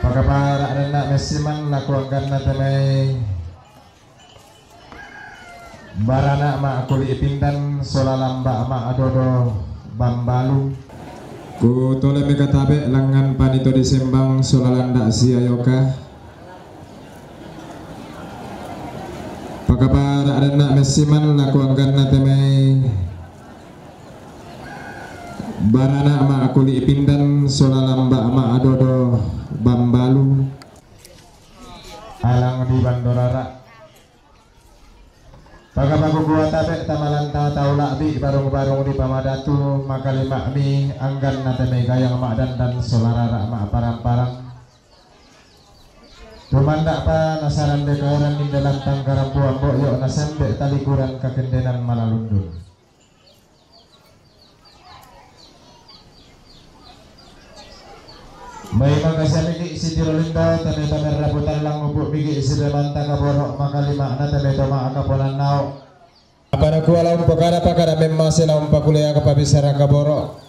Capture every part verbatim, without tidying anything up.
Pakapara' denna' messiman lako angganna te mai barana' ma' kuli' pindan sola lamba' ma' dodo bambalu. Kutole mekatabe' langngan panito disembang sola landa' siayoka. Pakapara' denna' messiman lako angganna te mai barana' ma' kuli' pindan sola lamba' ma' dodo bambalu. Alang di bandorara. Pagapaku kuatabe' tamalanta tau la'bi' barung-barung di pamadatu makalima'mi angganna te mai gayang ma'dandan sola rara' ma'parang-parang. Tumanda'pa nasarande kaoran indalan tangkarampuan bo'yo' nasembe' talikuran kakendenan malalundun. Mai makasamiki sitiro lindo tame-tame raputan langupu' miki sidemanta kaboro' makalima'na tame-tama akaponannao. Apa nakua la umpokada pakada memmase la umpakulea kapabisara kaboro'.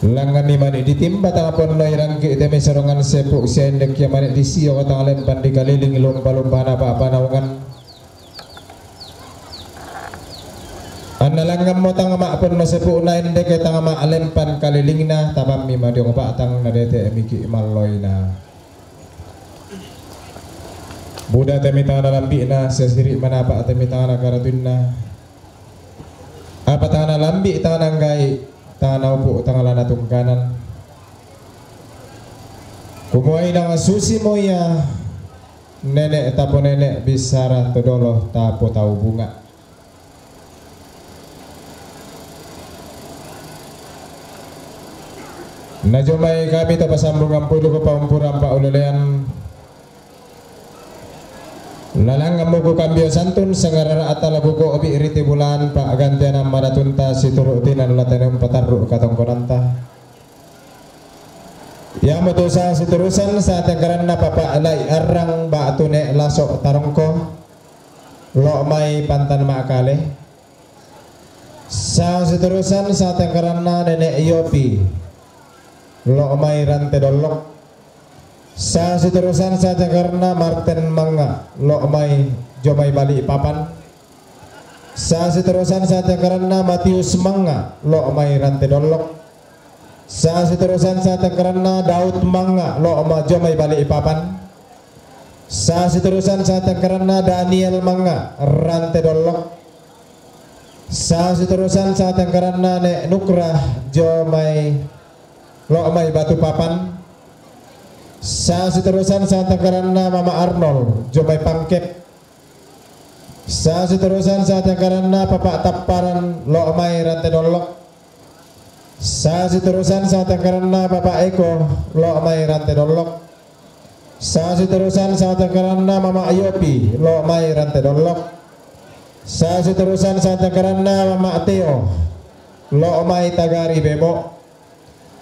Langnganni mani' ditimba tang ponnoi rangki' te mai sorongan sepu' sia endek ia mani' disio tang lempan dikalilingi lumpa-lumpana pa'panaungan. Anna langngammo tang ma'ponno sepu'na endeke tang ma'lempan kalilingna, tapammi madiong ba'tang nadete'miki' malloina. Buda te mitangna lambi'na, sesiri' manapa' te mitangna karatuinna. Apa tangna lambi', tangna anggai, tangna upu', tangna natungkanan. Kumua inang susimo ia nene' taponene' bissara todolo tapotau bunga'. Najomai kami to pasambungan pulu ko paumpuran pa'ulelean. Lalangngammu ku kambio santun sangarara atala ku ko'bi riti bulan pa'gantiana madatunta situru' tinan latene umpatarru' katongkonanta. Iamotu sasiturusan satengkaranna papa' lai' arrang ba'tu ne' laso' tarongko, lo' mai pantan ma'kale. Sasiturusan satengkaranna nene' Yopi, lo' mai rante dollok. Sasiturusan satengkaranna Marten Manga, lo' mai jomai Balikpapan. Sasiturusan satengkaranna Matius Manga, lo' mai rante dollok. Sasiturusan satengkaranna Daud Manga, lo' ma jomai Balikpapan. Sasiturusan satengkaranna Daniel Manga, rante dollok. Sasiturusan satengkaranna ne' Nukra, jomai, lo' mai Batu Papan. Sasiturusan satengkaranna Mama Arnold, jomai Pangkep. Sasiturusan satengkaranna Papa Tapparan, lo' mai rante dollok. Sasiturusan satengkaranna Papa Eko, lo' mai rante dollok. Sasiturusan satengkaranna Mama Yopi, lo' mai rante dollok. Sasiturusan satengkaranna Mama Teo, lo' mai Tagari Bemo.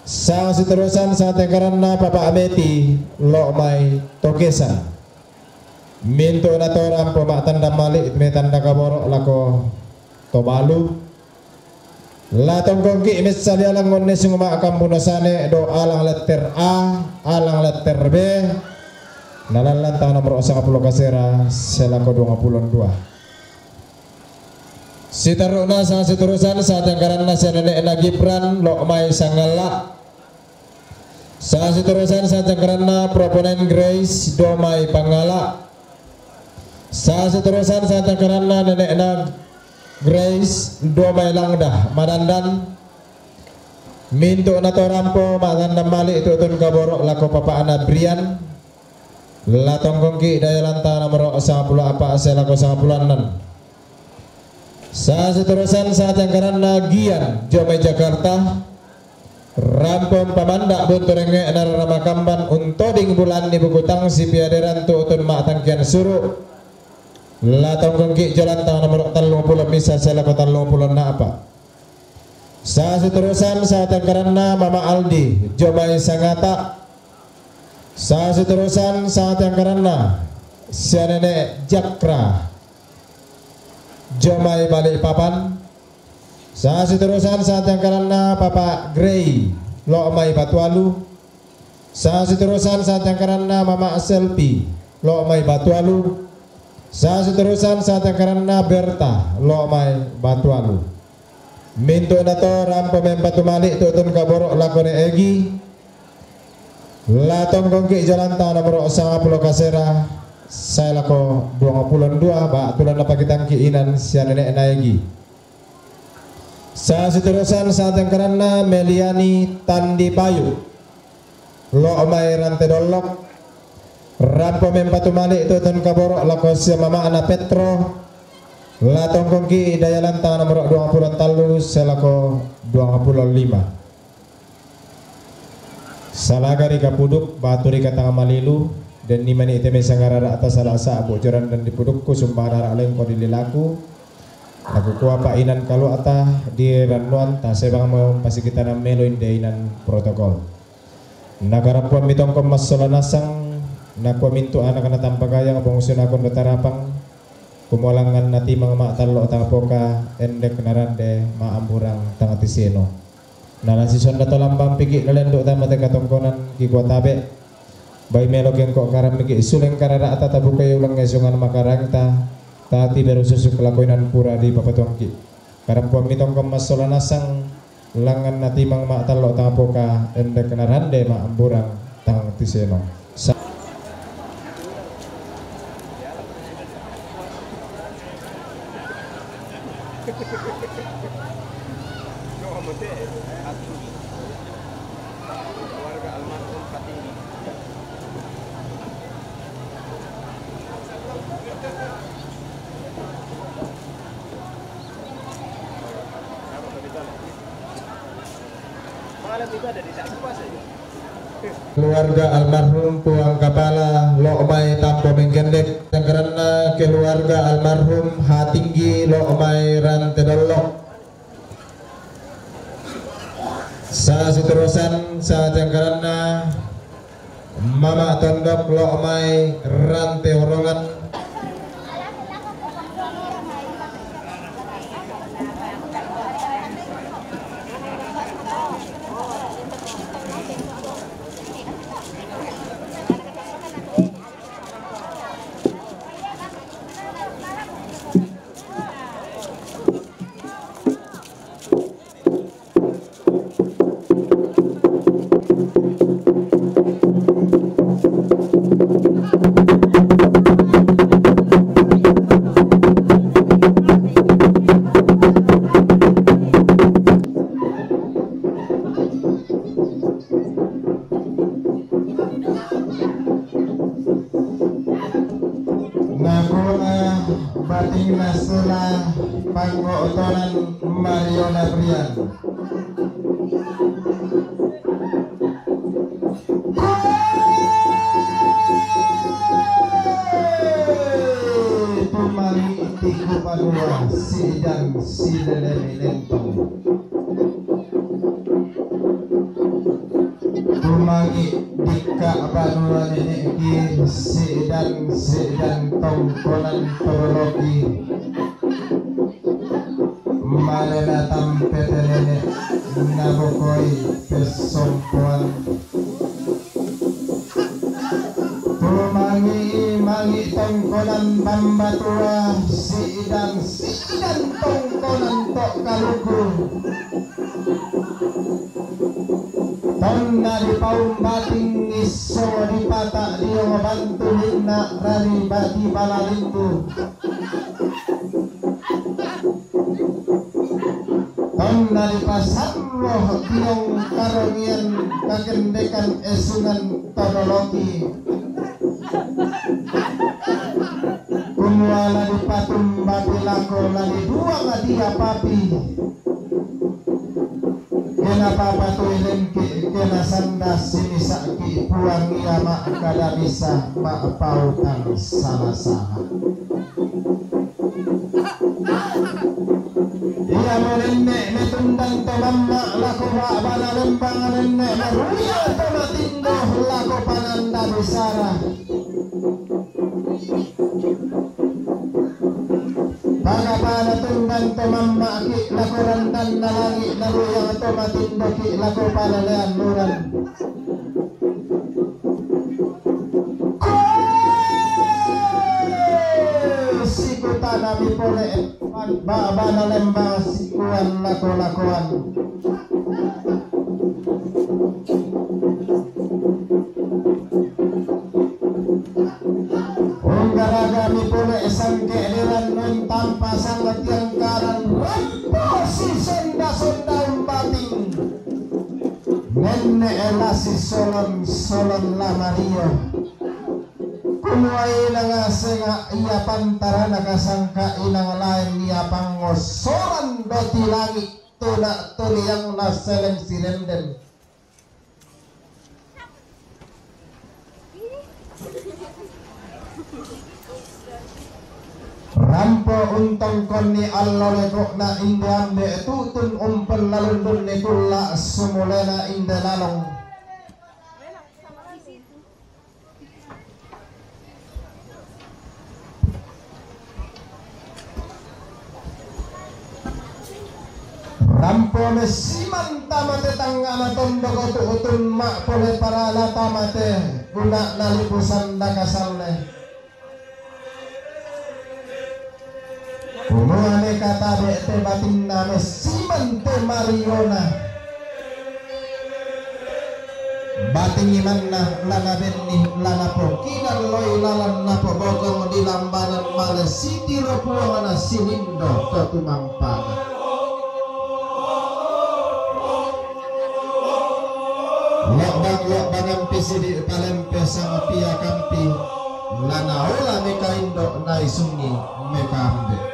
Sasiturusan satengkaranna Papa Meti, lo' mai Tokesan. Mintu' natorang po ma'tanda mali' metanda kaboro' lako to balu. La tongkongki' messalia langngonne singuma' kambuno sane do alang letter A, alang letter B, nalallan tang nomoro' sangapulo kasera selako duangapulon dua. Siterru'na sasiturusan satengkaranna sia nene'na Gibran, lo' mai Sangalla'. Sasiturusan satengkaranna proponen Grace, do mai Pangala'. Sasiturusan satengkaranna nene'na Grace, do mai Langda, Madandan. Mintu' natorang po ma'tanda mali' tu'tun kaboro' lako papa'na Brian. La tongkongki' daya lanta nomoro' sangapulo apa' selako sangapulo annan. Sasiturusan satengkaranna Gian, jomai Jakarta. Rampong pamanda' buntu rengnge'na rara makamban untoding bulanni buku tang sipiaderan tu'tun ma'tangkian suru'. La tongkongki' jolanta nomoro' tallungpulo misa selako tallungpulo napa'. Sasiturusan satengkaranna Mama Aldi, jomai Sangata'. Sasiturusan satengkaranna sia nene' Jakra, jomai Balikpapan. Sasiturusan satengkaranna Papa Grey, lo' mai Batualu. Sasiturusan sacangkaranna Mama Selpi, lo' mai Batualu. Sasiturusan sacangkaranna Berta, lo' mai Batualu. Mintu'nato rampo mempatu mali' tu'tun kaboro' lako Ne' Egi. La tongkongki' jai lanta nomoro' sangapulo kasera, sae lako duangpulo dua, ba'tu la napakitangki' inan sia nene'na Egi. Sasiturusan sacangkaranna Meliani Tandi Bayu, lo' mai Rante Dollok. Rampo mempatu mali' tu'tun kaboro' lako sia mama'na Petro. La tongkongki' jai lanta nomoro' duangpulo tallu sae lako duangpulo lima. Salaga ri kapuduk, ba'tu ri katang malilu, denni mani' te mai sangarara'ta salasa bo'joran dan dipudukku, sumbang rara' lengko di lilaku. Nakukua pa inan kalua'ta di rannuanta, sebang mo pasikitanang melo inde inan protokol. Nakarampoammi tongkon massola nasang, nakua mintu' anakna Tampagayang, bongsunakon do Tarapang, kumua langnganna timang ma'tallo' tangapoka, endek narande ma'amburang tang tiseno. Na nasisonda to lambang piki' nalendu' tama te katongkonan, kikua tabe'. Bai melo kengko' karammiki' suleng karara'ta tabukai ulang esungan makarangta, tatiberu susuk lako inan pura dipapatuangki'. Karampoammi tongkon massola nasang, langnganna timang ma'tallo' tangapoka, endek narande ma'amburang tang tiseno. Sa- Keluarga almarhum Puang Kapala, lo' mai Tampo Menggendek. Sacangkaranna keluarga almarhum Hatinggi, lo' mai Rante Dollok. Sasiturusan sacangkaranna Mama Tondok, lo' mai Rante Orongan. Nakula batinna sola panggo'tonan Mario Nabrian. Tumangi' tiku banua si'dan silelemi lentong. Tumangi' dikka' banua nene'ki si'dan, si'dan tongkonan toroloki. Malena tampete nene' nabokoi pessompoan. Tumangi'-mangi' tongkonan Bambatua, si'dan, si'dan tongkonan to' kaluku. Tonna dipaumbating ngisso dipata' dio mabantu minna' rari bati balalindu. Tonna dipasallo tiong karongian kagendekan esungan todoloki. Kumua la dipatumbati lako la diduang dia papi. Kenapa patuilengki, kena sanda sinisa'ki Puang ia ma'kada bisa ma'pautang sala-sala. Ia manenne' metundang to mamma' lako ba'bana lembang, nenne' maruia to matindo lako pananda bisara. Pagapana tundang to mamma'ki lako randanna langi', naruyang to matindoki lako panalean luran. Pole ba'bana lembang sikuan lako-lakoan. Unggaragami pole sangke' ri rannun tampa sangatiangkaran, rappo si sonda-sonda umbating. Nenne'e la sisolon-solon la mario. Kumua inang senga' ia pantarana kasangka inang laen ia pangngossoran doti langi', tuna' tu liangna seleng sirenden. Rampo untongkonni allo leko'na inde ambe' tu'tun umpellalundunni kulla' sumulena inde lalong. Rampo messimanta mate tangngana tondoko tu'tun ma'pole paralata mate una'na lipu sanda kasalle. Kumua mekatabe' te batinna messiman te mariona. Bating imanna la nabenni la napokinalloi lalan napobokong di lambanan male sitiro puangna silindo to tumampana. Lo'bang-lo'bangampi sidi' palempe sangapia kampi, la naola mekaindo' naisungi mekaambe'.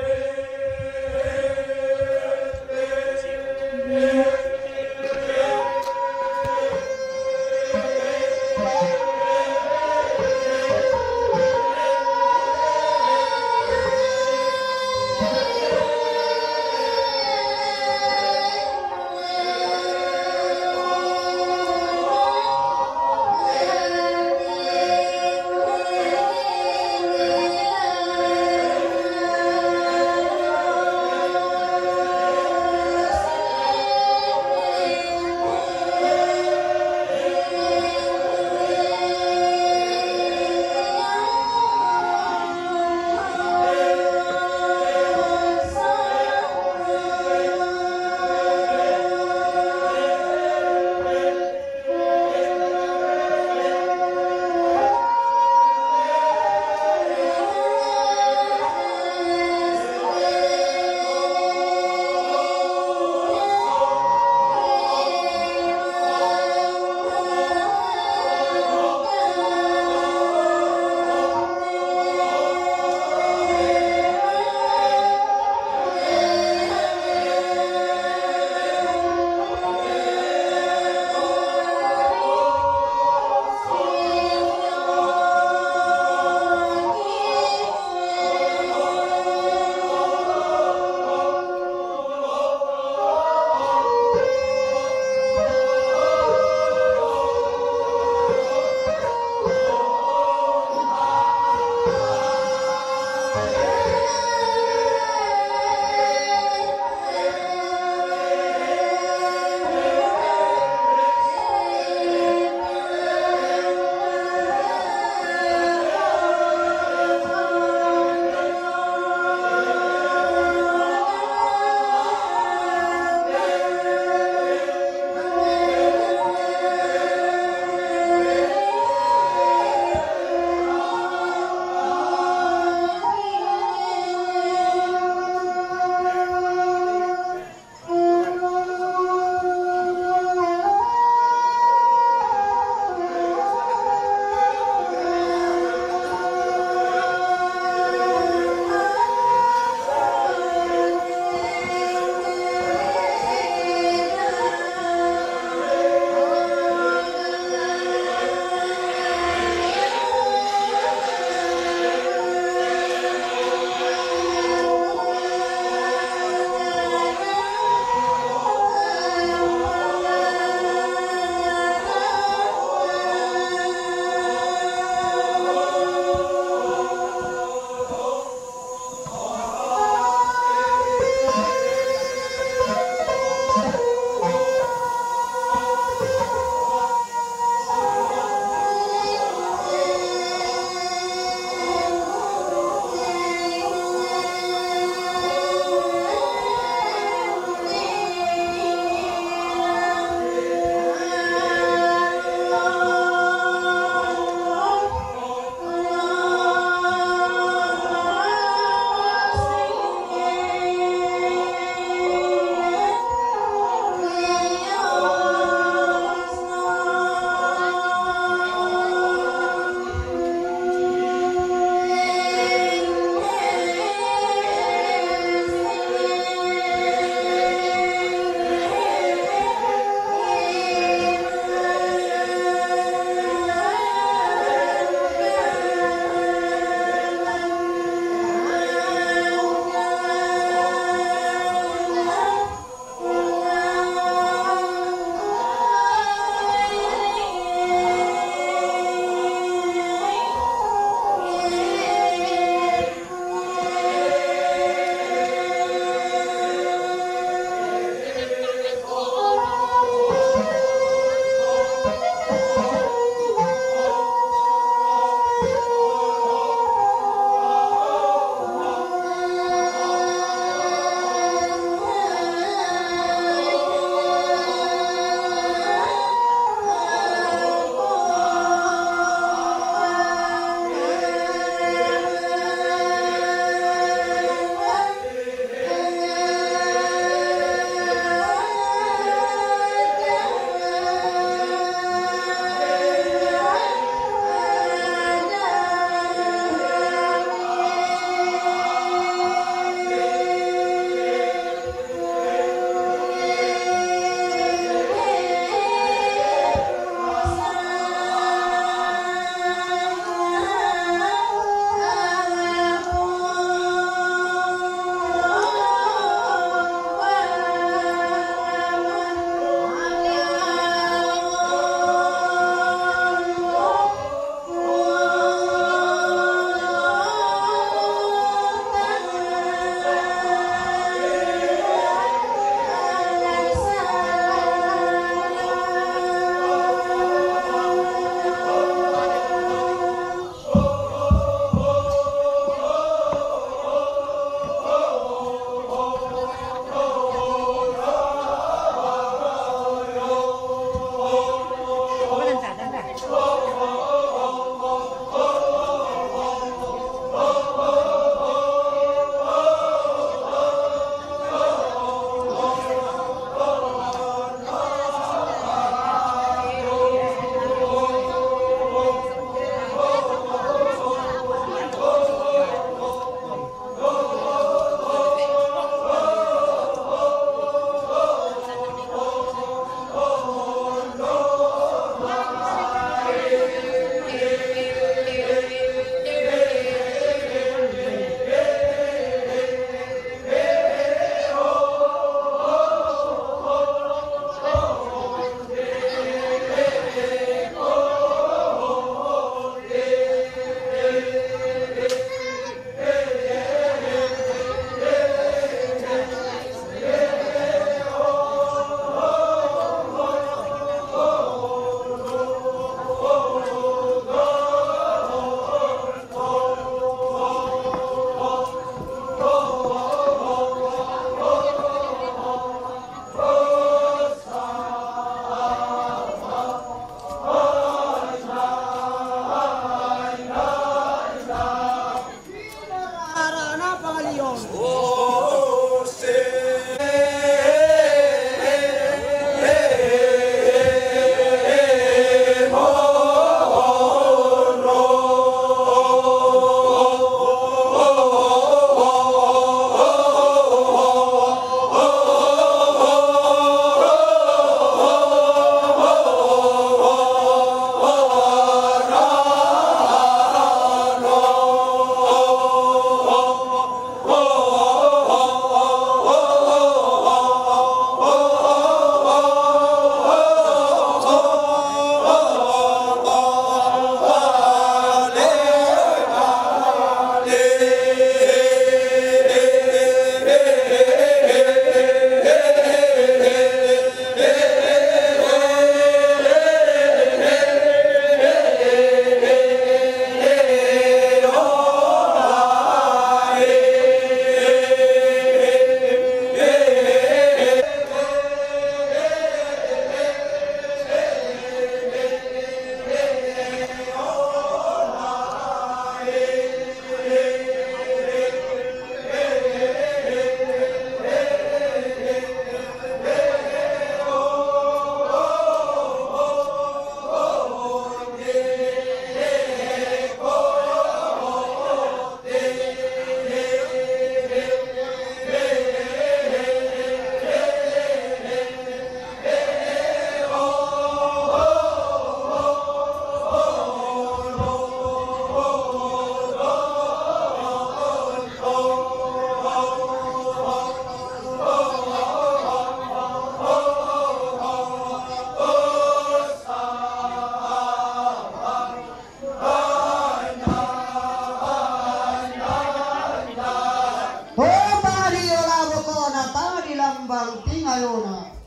Yona.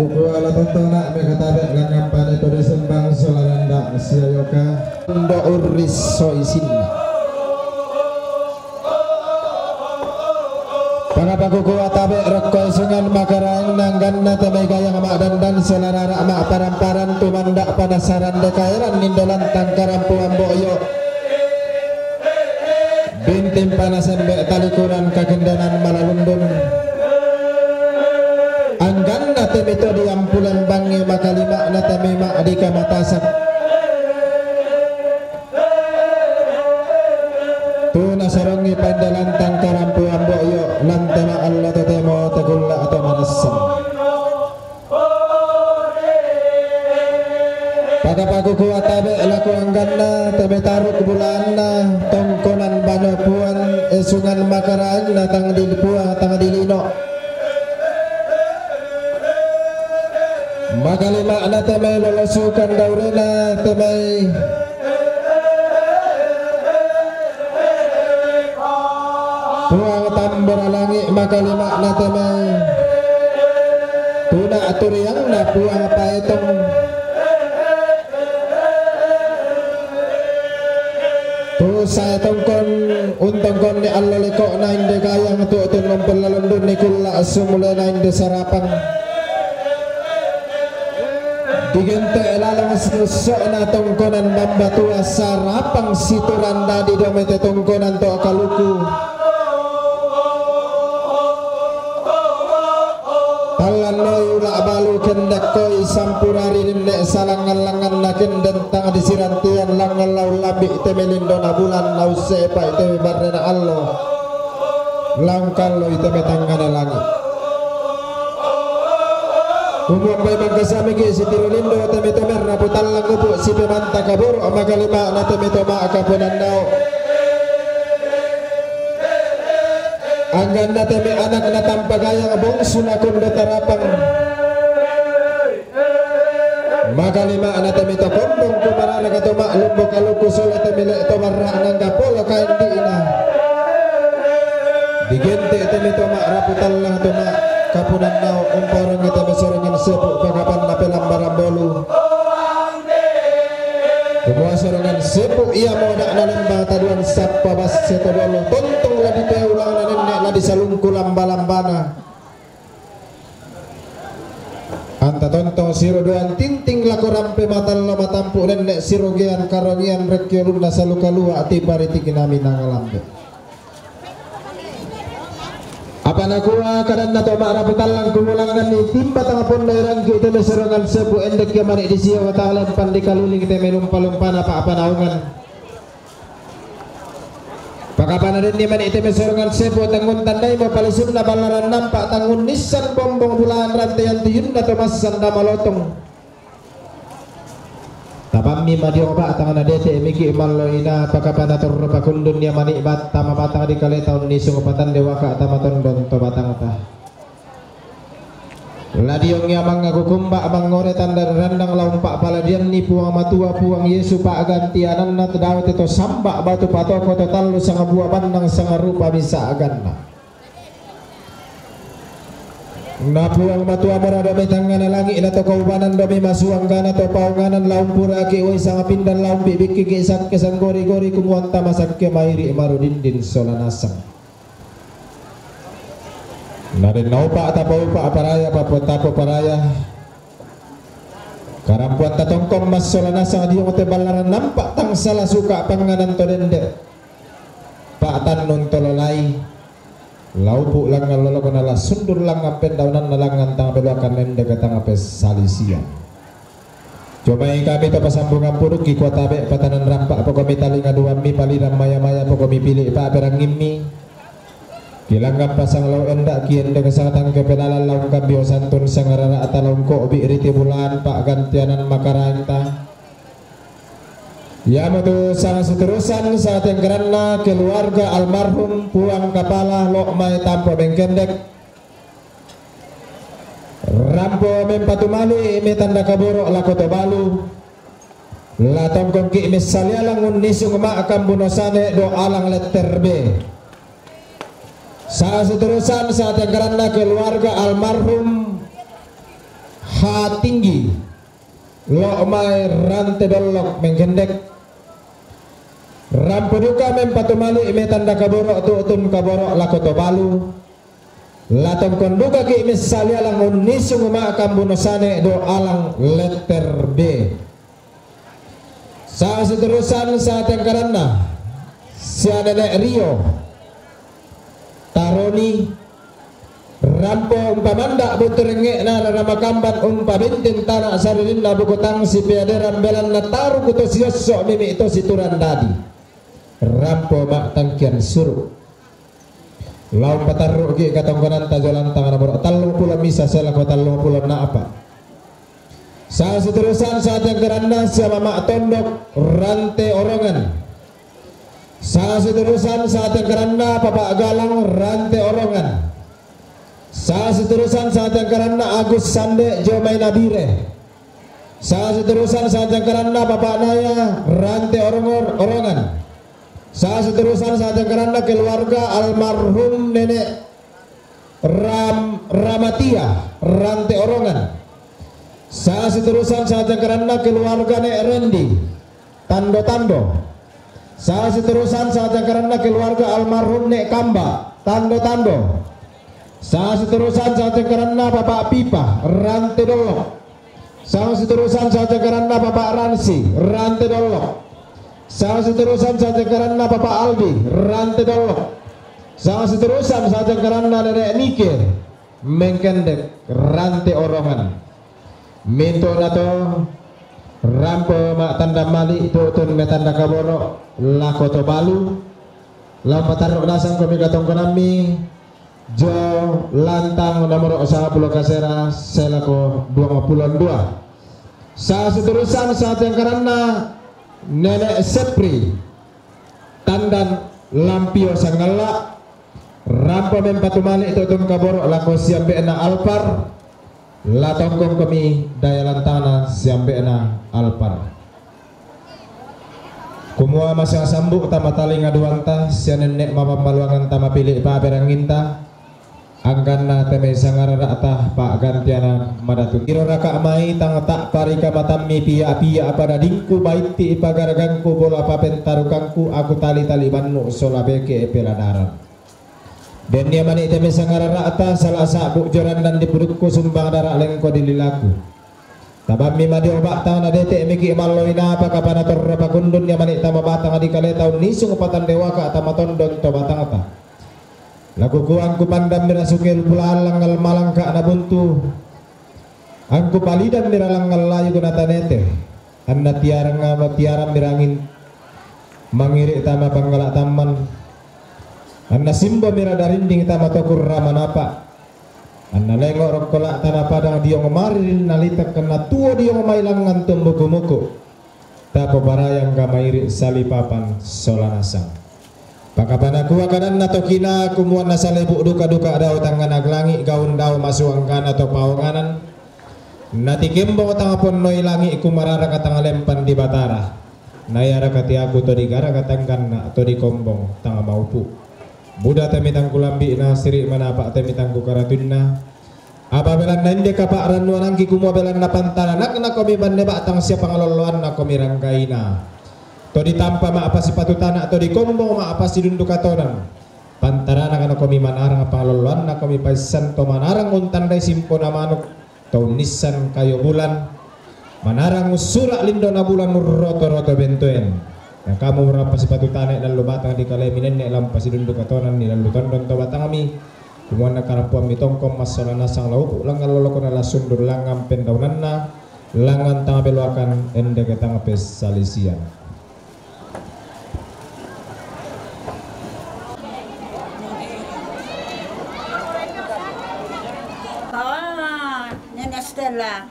Kukua la tontona' mekatabe' langngan pane to disembang sola nanda' siayoka. Ndo urris so isinna. Pangapa kukua tabe' rokko esungan makaraeng nangganna te mai gayang ma'dandan sola rara' ma'paran-paran tumanda' panasaran dekaeran nindo lantang karampuang bo'yo'. Binting panasembe' talikuran kagendanan malalundun. Angganna te mito diampulan bangnge makalima'na te mema' di kamatasan. Tu nasarongi pandalan tangkarampuan bo'yo' lantana allo totemo takulla' to manessang. Pada pakukua tabe' lako angganna te metaruk bulaanna tongkonan bano puan esungan makaraenna tang di puang tang di lino. Makalima'na te mai lolosukan daurena te mai Puang tambora langi' makalima'na te mai tuna' turiangna Puang paetong. Tu sae tongkon untongkonni allo leko'na inde gayang tu'tun umpellalundunni kulla' sumulena inde sarapang. Digente' laleng siusso'na tongkonan mambatua sarapang siturang dadi domete tongkonan to kaluku. Tallannoi ula' balu kendekkoi sampurari nenne' salangngan-langnganna kendeng tang disirantian langngan laung lambi' te melindona bulan laung sepa' te mebarrena allo laung kalloi te metangngana langi'. Kumuambai mangkasamiki sitiro lindo te metomerna putallang upu' sipemanta kaboro' makalima'na te metoma' kaponannao. Angganna te me anakna tampa gayang bongsuna kondo tarapang. Makalima'na te mito kombong kumarana kato ma'lumbo kaluku sola te mile' to barra' nangga polo kaendi'na. Digente' te mito ma'rapu tallang to ma' kapunannao umpaurang te mesorongan sepu' pakapanna pelambarang bolu. Kumua sorongan sepu' iamo da'na lembang taduan sappa basse to dolo tontong la dipeulang na nenne' la disalungku lamba-lambana. Anta tontong siro doang tinting lako rampe matallo matampu' nenne' sirogean karongian rekki ulunna salu kalua' tiparitikna minanga lambe. Apa nakua kadanna to ma'rapu tallang kumulanganni timba tang ponno irangki te mesorongan sepu' endekki mani disio talempang dikaliling te melumpa-lumpana pa'panaungan. Pakapana denni mani te mesorongan sepu' tangun tandaimo palisunna ballaran nampa' tangun nissan bombong bulaan rantean tuyunna to massan damalotong. Tapammi madio ba'tang nadete miki mallo ina pakapana torro pakundun ia mani batta mabatang di kale taun nisung patande waka tama tondon to batangta. Ladiong ia mangaku kumba mangngore tanda randang laung pa'paladianni Puang Matua Puang Yesu pa'ganti ananna tedao te to samba batu patoko to tallu sanga bua bannang sanga rupa bisa aganna. Na Puang Matua mora do mai tangngana langi' na to kaubanan do mai masuanggana to paunganan laung puraki wai sanga pindan laung bibikkiki sakke sanggori-gori kumuanta masakke mairi' marudindin sola nasang. Na den naupa' tapaupa' paraya papo tapo paraya. Karampuan tatongkong massola nasang diong te ballaran nampa' tangsala suka panganan to dende. Pa'tannun to lolai. Laupu' langngan lolokona la sundur langngan pendaunanna langngan tang peluakan nende ke tang pessalisian. Jomai kami to pasambungan pudukki kua tabe' patanan rampa' pokomi talinga duammi palidang maya-maya pokomi pili' pa'perangngimmi. Kilangngap pasang lao enda' kiende kesatang kepenalan laung kambio santun sangarara' talaung ko'bi' riti bulan pa'gantianan makaraenta. Iamotu sangseterusan satengkeranna keluarga almarhum Puang Kapala lo' mai tampo mengkendek. Rampo mempatumali' metanda kaboro' lako to balu. La tongkongki' messalialang unnisung ma'kambuno sane do alang letter B. Sangseterusan satengkeranna keluarga almarhum Hatinggi lo' mai rante dollok mengkendek. Rampo duka mempatumali' metanda kaboro' tu'tun kaboro' lako to balu. La tongkong dukaki' messalialang unnisung ma'kambuno sane do alang letter B. Sangseterusan satengkeranna sia nene' Rio Taroni. Rampo umpamanda' butu rengnge'na rara makamban umpabintin tana' saririnna buku tang sipeaderan belanna taruku to siosso' mimi' to siturang dadi. Rampo ma'tangkian suru'. Lao patarru'ki' katongkonanta jolantang nomoro tallu pulo misa selako tallu pulo na'pa. Sangseterusan satengkeranna sia Mama' Tondok rante Orongan. Sangseterusan satengkeranna Papa' Galang rante Orongan. Sangseterusan satengkeranna Agus Sande jo mai Nabire. Sangseterusan satengkeranna Papa' Naya rante Orongor Orongan. Sangseterusan satengkeranna keluarga almarhum Nenek Ram-, Ramatia rante Orongan. Sangseterusan satengkeranna keluarga Nek Rendi Tando-tando. Sangseterusan satengkeranna keluarga almarhum Nek Kamba Tando-tando. Sangseterusan satengkeranna Papa' Pipa rante dollok. Sangseterusan satengkeranna Papa' Ransi rante dollok. Sangseterusan satengkeranna Papa' Aldi rante dollok. Sangseterusan satengkeranna Nenek Nike mengkendek rante Orongan. Mintu'nato rampo ma'tanda mali' tu'tun metanda kaboro' lako to balu. Lao patarru' nasang komi katongkonammi jo lantang nomoro sangpulo kasera selako duangpulo dua. Sangseterusan satengkeranna Nenek Sepri Tandan Lampio Sangalla. Rampo mempatumali' tu'tun kaboro' lako siambe'na Alpar. La tongkong komi daya lantana siambe'na Alpar. Kumua masa sambu' tama talinga duanta, sia nenne' mapammaluangan tama pili' paberanginta, angkanna te mai sangarara'ta pa'gantiana madatu. Iro raka' mai tang ta'parika matammi pia-pia apa dadingku, baitti pagaragangku bola papentarukangku, aku tali-tali bannu sola beke' peladaran. Dennia mani' te mai sangarara'ta sala sa'bu' jorandan di pudukku, sumbang dara' lengko di lilaku. Tabammi madio ba'tang na dete'miki' malloi napa kapana torro pakundun, ia mani' tama batang di kaleta unnisung patandewaka' tama tondon to batangta. Laku kuangku pandammi rasukel bulaan langngal malangka' na buntu. Angku palidammi ra langngal layuk na tanete, anna tiarang-, tiarammi rangin mangiri' tama panggala' tamman, anna simbomi ra darinding tama tokurra manapa', anna lengo' rokko la'tana padang diong mariril na litak, anna tuo diong mai langngan tummuku-muku. Tapobarayang kamairi' salipapan sola nasang. Pakapana kua kadanna tokina kumua nasalebu' duka-duka dao tangngana langi' gaun dao masuanggana to paonganan, natikembong tang ponnoi langi' kumararaka tang lempan di Batara, na iaraka tiaku to digaraka tangganna to dikombong tang maupu'. Buda te mitangku lambi'na, siri' manapa' te mitangku karatuinna, apa belanna inde kapa'rannuanangki kumua belanna pantaranakna komi banne ba'tang sia pangalolloanna komi ranggaina. To ditampa ma'pasipatu tana', to dikombong ma'pasidundu katonan. Pantaranakna komi manarang, pangalolloanna komi paissan to manarang untandai simpona manuk, to unnissan kayo bulan, manarang ussura' lindona bulan urroto-roto bentoen. Na kamu mura pasipatu tana' lallu batang di kalemi nenne' lampa sidundu katonan ni lallu tondon to batangmi. Kumua na karampoammi tongkong massola nasang laupu' langngan lolokona la sundur langngan pendaunanna, langngan tang beloakan endeke tang pessalisian. Lah.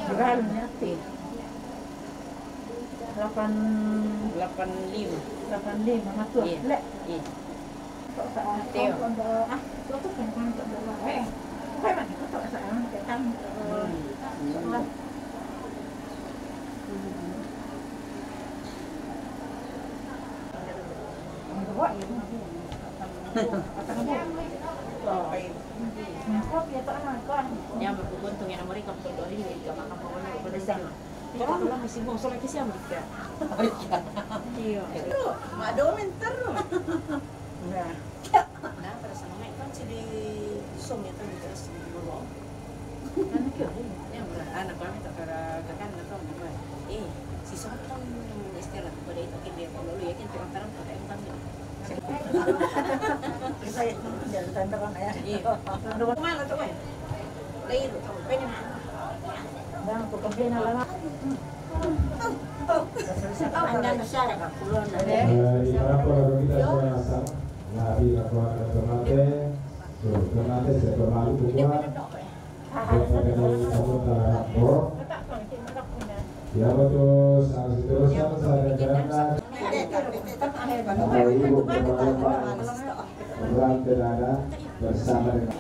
Di balun nya ti. Lapan, lapan lima. Lapan lima, matua. Iya. Lek. Iya. Teo. Ya, beruntung ya, mereka betul dari ke makam pokoknya pada sana. Orang masih mau sholat ke siang, Kak. Oh, iya. Iya. Itu, mak domin terus. Nah. Nah, pada sana, mak, kan si di Som ya, kan, terus di Bogor. Kan, iya, iya. Yang ber-, anak kami tak pada, kan, tak tahu, eh, si Som kan istilah pada itu, kan, dia kalau lu yakin, orang terang, kata yang tahu. Saya jalan tanteran ya. Iya. Mana tuh, eh? Lain tuh, beda mana? Bang, tuh kebena lama. Anda besar, Kak, puluhan. Eh, di mana kalau kita sudah asal, nggak ada keluarga termate, tuh, termate saya pemalu keluar. Bapak Ibu, Bapak Ibu, bersama dengan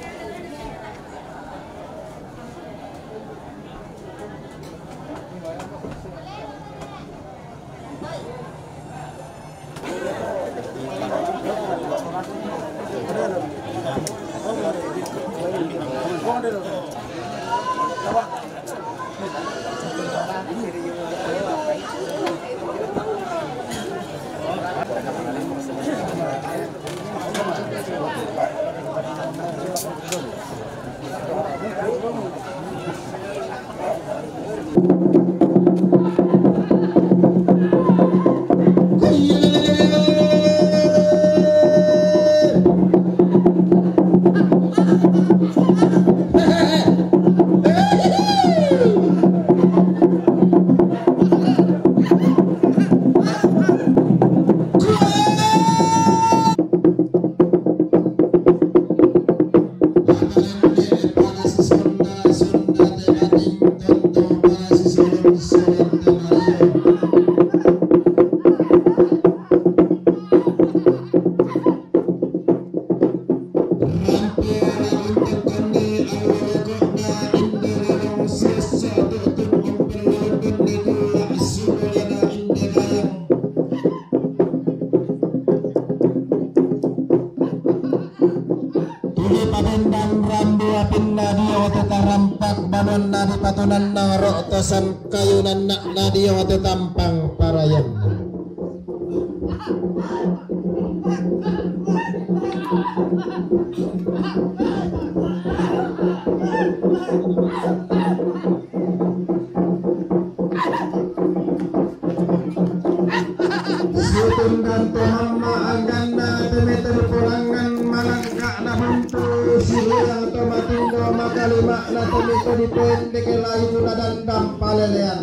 Tuli padendang rambu apinna dio tetarampak banonna di patunanna roktosan kayu nanna'na dio tetampang parayanna. Situndan to mamma angganna temete dipolangngan malangka'na buntu, siulang to matindo makalima'na temete dipendeke layu nadandang palelean.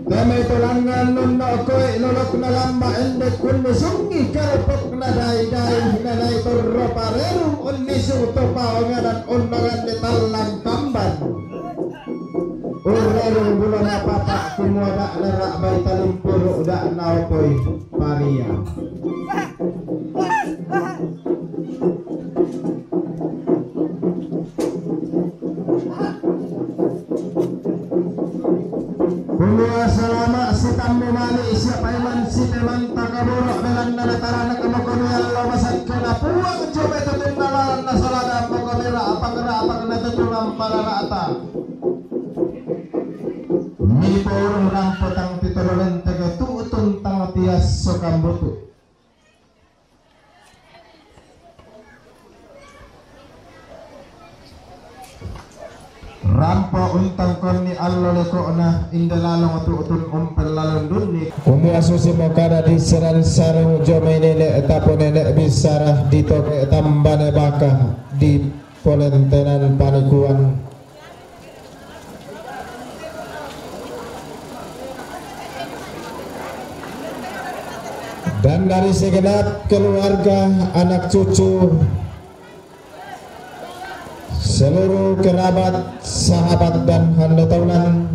Temete langngan nonno koe lolokna lamba ende kunni sungi karepokna dai-dai nanai torro parerung unnisu to paonganan onnanganne tallang tamban. Urrerung bulana papa kumua da'na ra'bai talimpuru da'na opoi paria. Kumua salama sitammu mani sia paimang sitemanta kaboro belanna natarana kamokomi allo masakkena Puang coba tetunna lalanna salada mokomi ra'pang-ra'pang natuturang parara'ta. Miporo rampo tang titoro lenteke tu'tun tang tiasso kambutu. Untang konni allo leko'na, inde lalong tu'tun umpellalundunni. Umu asusi mokada di seran sarung jomai nene' tapo nene' bisara di toke tambane baka di polentenan panikuan. Dan dari segenap keluarga, anak cucu, seluruh kerabat, sahabat, dan hande taunan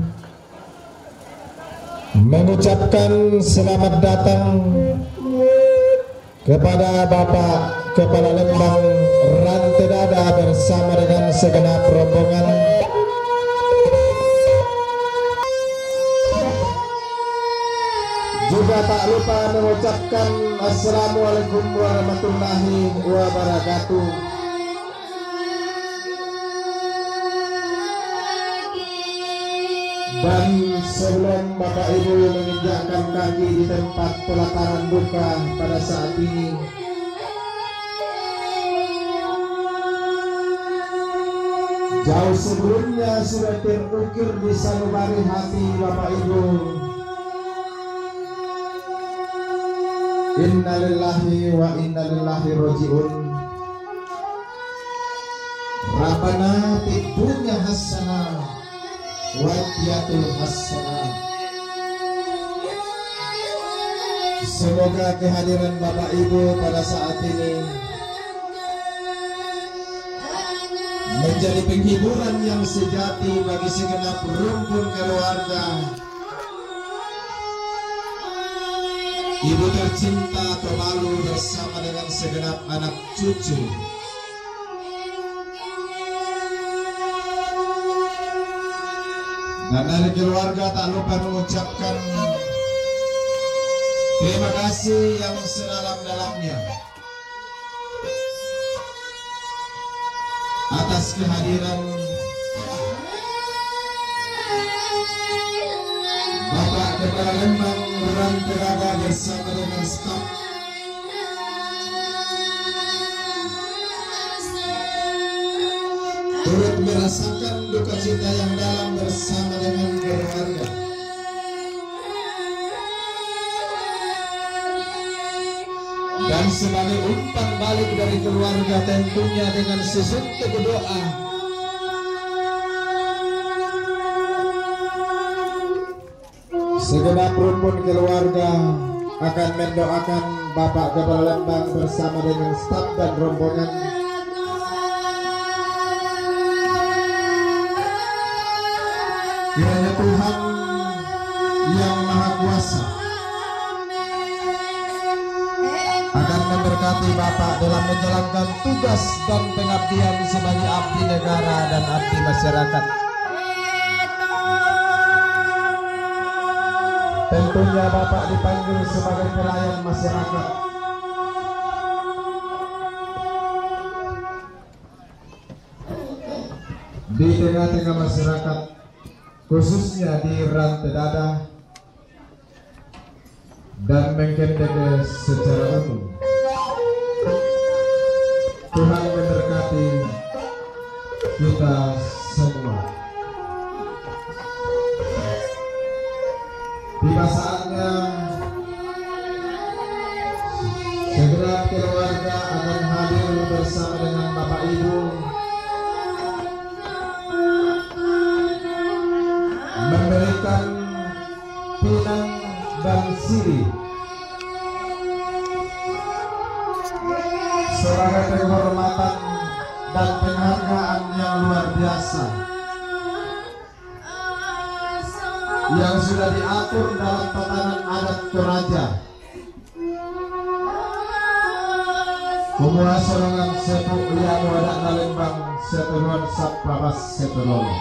mengucapkan selamat datang kepada Bapak Kepala Lembang Rante Dada bersama dengan segenap rombongan. Juga tak lupa mengucapkan Assalamualaikum warahmatullahi wabarakatuh. Dan sebelum Bapak Ibu menginjakkan kaki di tempat pelataran duka pada saat ini, jauh sebelumnya sudah terukir di sanubari hati Bapak Ibu. Innalillahi wa innalillahi roji'un. Rabbana fid dunya hasanah wa fil akhirati hasanah. Semoga kehadiran Bapak Ibu pada saat ini menjadi penghiburan yang sejati bagi segenap rumpun keluarga. Ibu tercinta Tobalu bersama dengan segenap anak cucu. Dan dari keluarga tak lupa mengucapkan terima kasih yang sedalam-dalamnya atas kehadiran Bapak Kepala Lembang Rante Dada bersama dengan staf, turut merasakan duka cita yang dalam bersama dengan keluarga. Dan sebagai umpan balik dari keluarga, tentunya dengan sesuntuk doa, segenap rumpun keluarga akan mendoakan Bapak Kepala Lembang bersama dengan staf dan rombongan. Kiranya Tuhan yang Maha Kuasa akan memberkati Bapak dalam menjalankan tugas dan pengabdian sebagai abdi negara dan abdi masyarakat. Tentunya Bapak dipanggil sebagai pelayan masyarakat. Di tengah-tengah masyarakat, khususnya di Rante Dada dan Mengkendeke secara umum. Tuhan memberkati kita semua. Tiba saatnya segera keluarga akan hadir bersama dengan Bapak Ibu memberikan pinang dan sirih sebagai penghormatan dan penghargaan yang luar biasa yang sudah diatur dalam tatanan adat Toraja. Kumua sorongan sepu ia muada nalembang seturuan saprabas setulolo.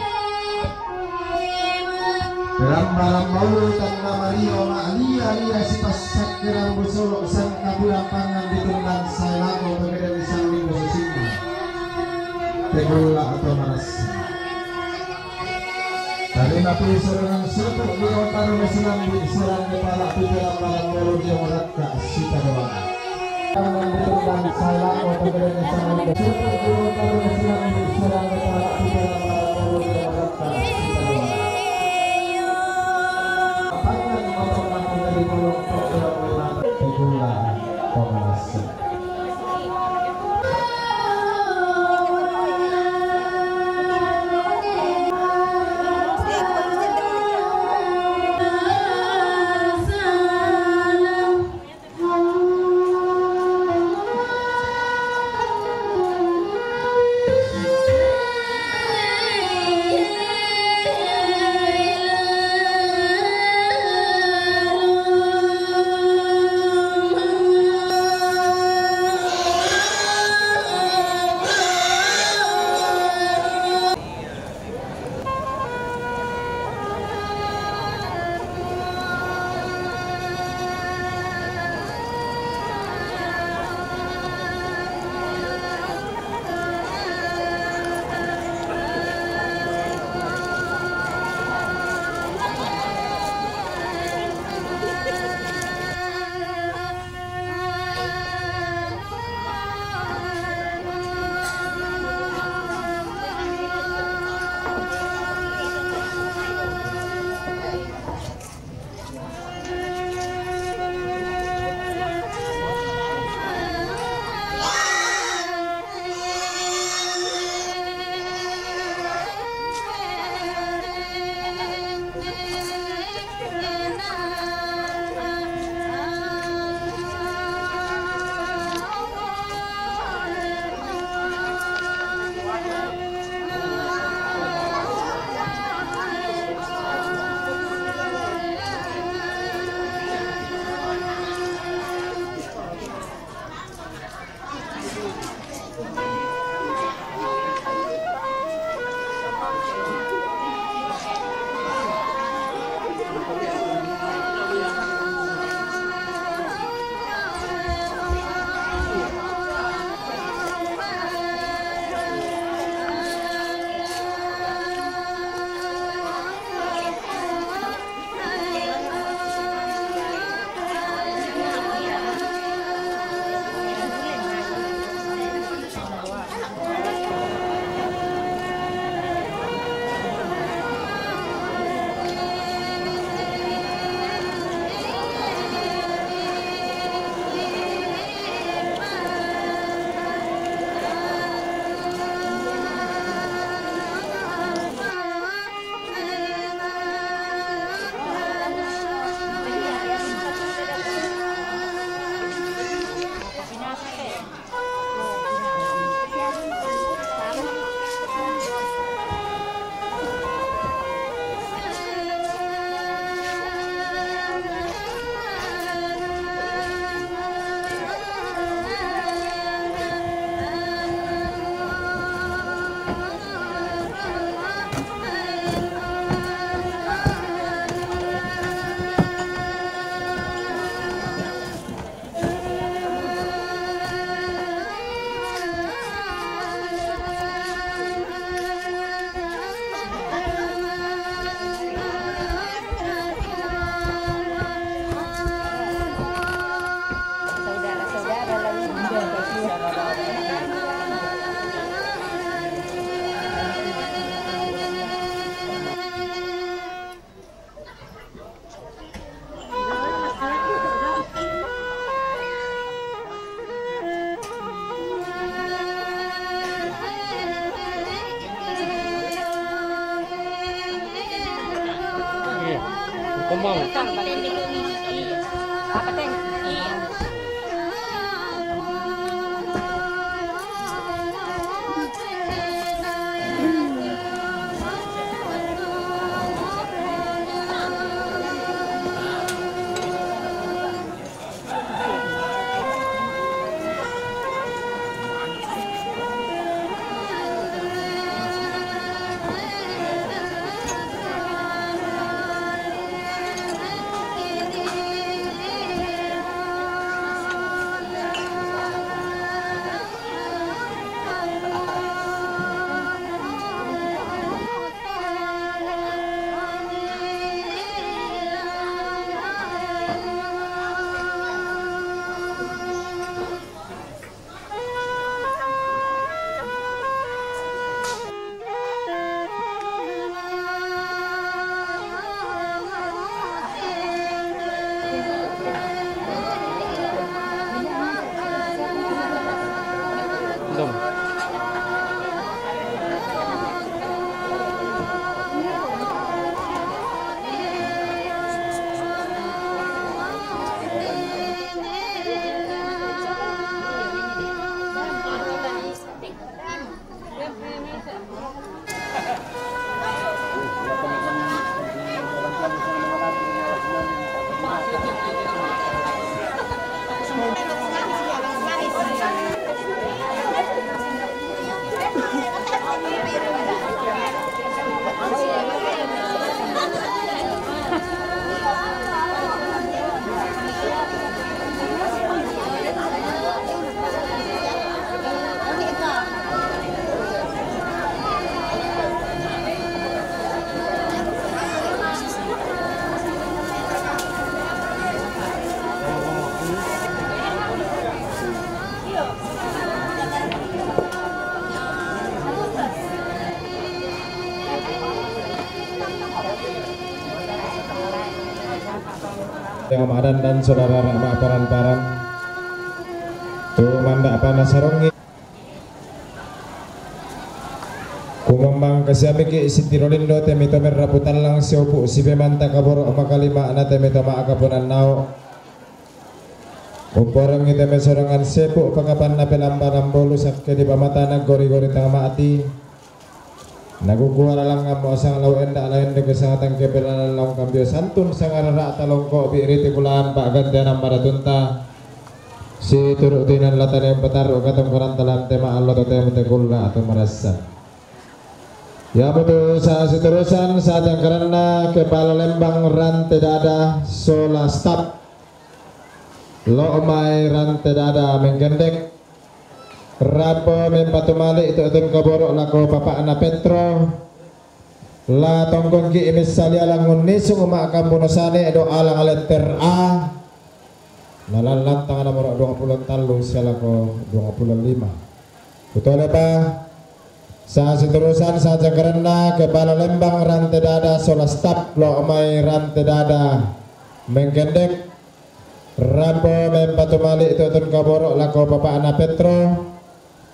Dalam barang maulu tanna mario ma'lia ia sipassakke rambu solo sangka bulan pangan ditundang sae lako pengede misalli posisina. Tegulla atau marassa. Tarima piso dengan sepuk di otaru mesilambi serang kepala pikiran barang maulu dia merakka sita doang. Tangan ditundang sae lako pengede misalli sepuk di otaru mesilambi serang kepala pikiran barang maulu dia merakka Panjang motor mati dari burung, program lima, Tegula Komnas. Yang madan dan saudara rak maparan-paran. Tu mandak panas sarungi. Kumambang kasiamiki sitiro lindo temi tomer raputan lang siupu sibe manta kaboro makalima na temi toma akapunan nao. Umporong itemi sorongan sepu pakapan na pelambaran bolu sakke di pamatana gori-gori tanga mati. Nagugua lalang ngamo sang lau enda lain dege sangatang kebelalan laung kambio santun sangarara talongko bi riti kulaan pak gantian ambara tunta. Si turuk tinan latane petaru katong kurang talam tema allo totemu tekulla atau merasa. Ya betul, sa seterusan sa jangkaranna kepala lembang rante dada sola staf. Lo mai rante dada menggendek. Rapo mempatumali itu atun koboro lako papakna Petro. La tongkongki imis salia langun nisung ma kambuno sane do alang letter A. Nalan lantang nomor dua puluh tallu selako dua puluh lima. Kutole pa. Sa seterusan sa jangkaranna kepala lembang rante dada sola staf lo mai rante dada menggendek. Rapo mempatumali tutun kaboro lako papakna Petro.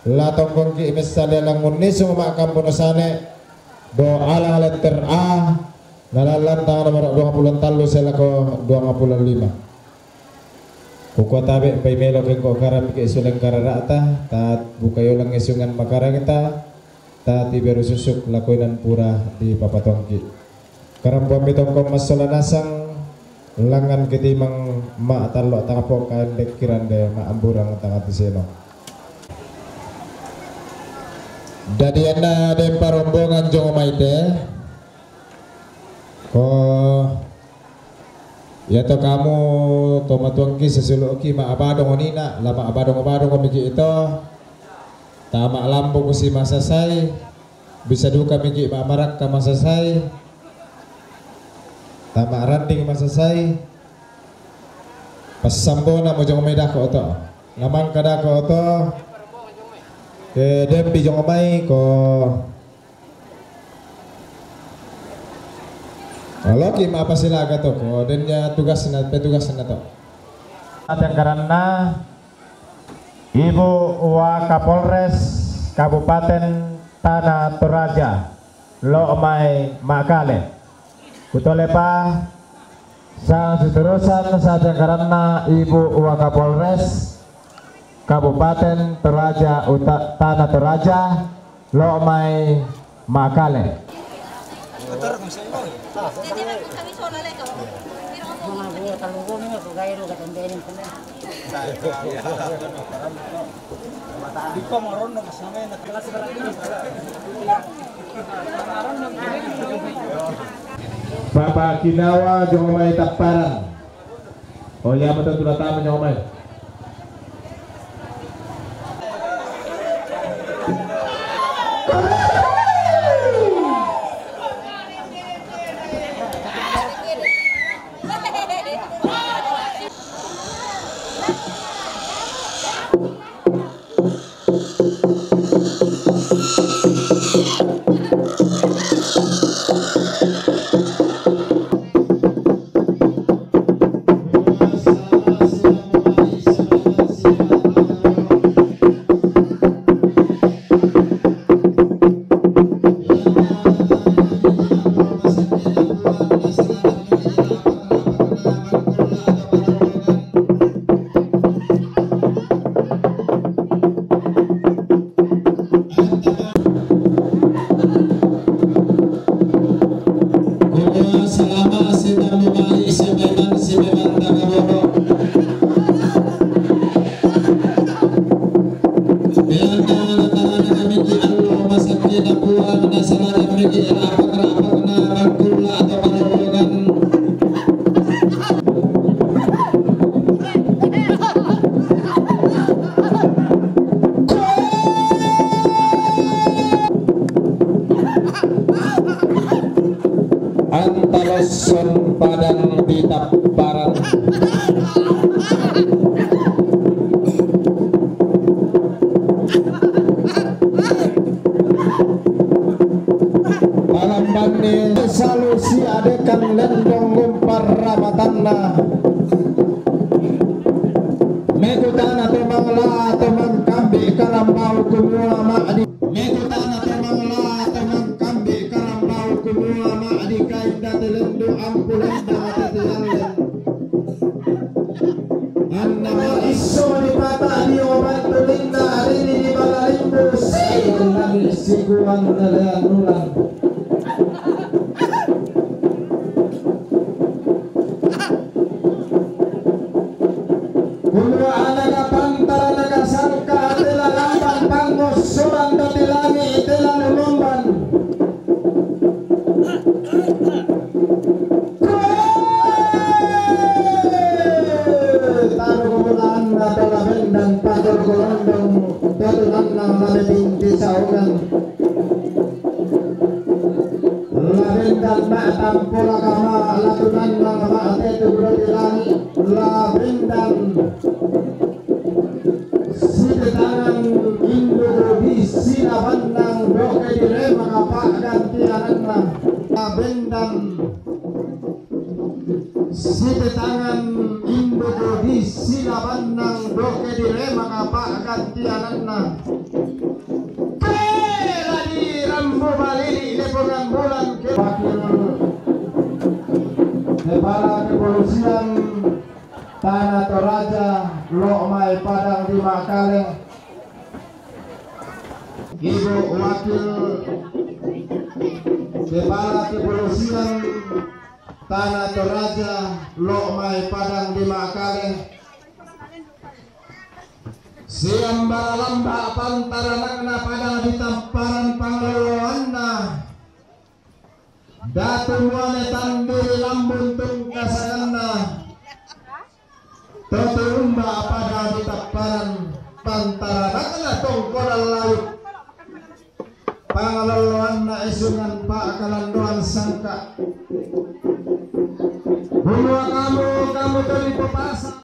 La tongkongki imis salia langun nisung ma kambuno sane do alang letter A. Nalan lantang nomor dua puluh tallu selako dua puluh lima. Kukua tabe pai melo kengko karam ke suleng kararata ta buka yolang esungan makarang ta. Tati beru susuk lakoinan pura di papatongki. Karampuan mitongkong massola nasang langan ketimang ma tallo tangapo kaen dekkirande ma amburang tangati seno. Dadi anna dempa rombongan jongo maite ko. Iyato kamu to matuangki sesuluki ma abadong onina lama abadong-abadong miki ito. Tama lambo kusi masasai. Bisa duka miki ma marakka masasai. Tama randing masasai. Passambona mojong mai dako oto. Ngamangka dako oto. Ke dempi jong mai ko. Loki ma apa silaga to ko denja tugasna petugasna to. Ateng karanna Ibu Wakapolres Kabupaten Tanah Toraja lo mai makale. Kutole pa sa seterusan sa jangkaranna Ibu Wakapolres Kabupaten Toraja Uta-, Tanah Toraja lo mai makale. Papa Kinawa jongo mai tapparan. Oh iya, betul, sudah tahu jongo mai. Kulo salama si Danu Bali, si Beban, si Beban Tagaboro. Beana na tarana kami ki allo masakki na puang na salana kami ki rapak-rapak na bangkula atau panurunan. Antalos son padang di Tapparan. Palambanne salusi adekan lendong ngumpar ramatanna. Mekutana to mangla to mangkambi karambau kumua ma'di. Mekutana to mangla to mangkambi karambau kumua ma'di kainda telendu ampulen dama tetialen. Anna ma isso di pata dio bantu linda arini di balalimbu si. Sikuan nalean nulan. Kumua anaga pantara naga sangka tela lambang pangossoran dati langi tela lulomban. Tanu kumulaanna tela bendang pator golondong dati lannang lame binti saugan. Labendan ma'tampola kama latunanna ma'tetu burati langi. Labendan sitetangan induku di silabannang doke direma kapa'gantiananna. Labendan sitetangan induku di silabannang doke direma kapa'gantiananna. Kela di rambu balili lepongan bulan ke wakil kepala kepolisian Tana Toraja lo' mai padang di Makale. Ibu wakil kepala kepolisian Tana Toraja lo' mai padang di Makale. Siambara lamba pantaranakna pada ditapparan pangaloloanna. Datu muane tandiri lambung tungkasanganna. Totu umba pada ditapparan pantaranakna tongkonan laut. Pangaloloanna esungan pa'kalandoan sangka. Kumua kamu, kamu to dipapasa.